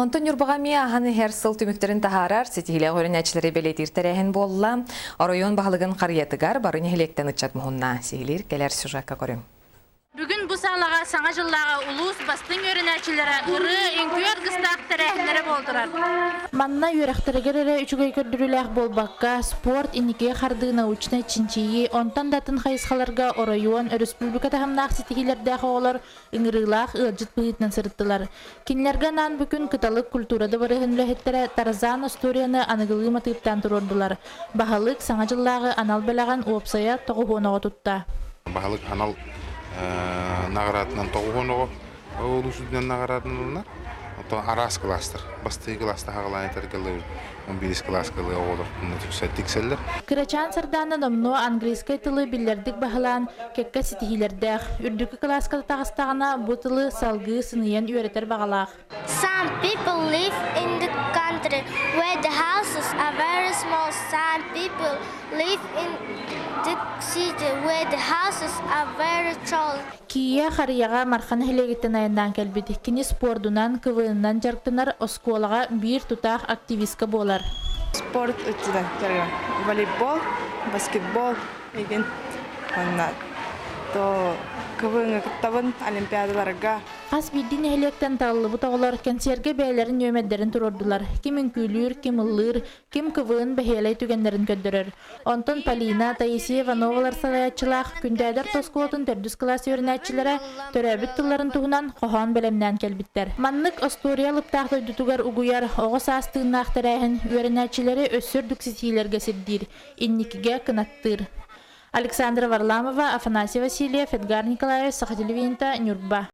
Онтон Ньурбаҕа эмиэ ааһан иһэр сыл түмүктэрин таһаарар ситиһиилээх үөрэнээччилэри бэлиэтиир тэрээһин буолла. Оройуон баһылыгын харыйатыгар бары нэһилиэктэн ыччат муһунна. Сиһилиир кэлэр сюжекка көрүҥ. Бүгүн бу саалаҕа Саҥа дьыллааҕы улуус бастыҥ үөрэнээччилэрэ ырыа, үҥкүү аргыстаах тэрээһиннэрэ буолтурар. Манна үөрэхтэригэр эрэ үчүгэй көрдөрүүлээх буолбакка, спорт, инникигэ хардыы научнай чинчийии, онтон да атын хайысхаларга оройуон, өрөспүүбүлүкэ таһымнаах ситиһиилэрдээх оҕолор ыҥырыылаах ыалдьыт быһыытынан сырыттылар. Кинилэргэ анаан бу күн Кыталык культура дыбарыһын үлэһиттэрэ Тарзан остуоруйаны аныгылыы матыыптаан туруордулар. Баһылык Саҥа дьыллааҕы анал бэлэҕин уопсайа тоҕуһуон оҕо тутта. Баһылык анал наҕараатынан тоҕуһуон оҕо улуус үрдүнэн наҕараадаланар. Оттон араас кылаастар, бастакы кылааста хаҕалаан этэргэ 11 кылааска оҕолор тиксэллэр. Кырачаан Сардаана номнуо английскай тылы биллэрдик баһылаан, кэккэ ситиһиилэрдээх. Үрдүкү кылааска таҕыстаҕына, бу тылы салгыы сыныйан үөрэтэр баҕалаах. Some people live in the country where the houses are very small. Some people live in the city where the houses are very tall. Киийэ Харыйаҕа Марха нэһилиэгиттэн айаннаан кэлбит. Кини спордунан, КВН-нан дьарыктанар оскуолаҕа биир тутаах активистка буолар. Спорт өттүнэн дьарыгым волейбол, баскетбол игин уонна то КВН-ҥа кыттабын олимпиадаларга. Хас биирдии нэһилиэктэн талыллыбыт оҕолор кэнсиэргэ бэйэлэрин нүөмэрдэрин туруордулар. Ким үҥкүүлүүр, ким ыллыыр, ким КВН бэһиэлэй түгэннэрин көрдөрөр. Онтон Полина, Таисия Ивановалар салайааччылаах Күндээдэр оскуолатын төрдүс кылаас үөрэнээччилэрэ төрөөбүт тылларын туһунан хоһоон бэлэмнээн кэлбиттэр. Маннык остуоруйа алыптаах дойдутугар угуйар оҕо саас тыыннаах тэрээһин үөрэнээччилэри өссө үрдүк ситиһиилэргэ сирдиир, инникигэ кынаттыыр. Александра Варламова, Афанасий Васильев, Эдгар Николаев, Саха телевидениета, Ньурба.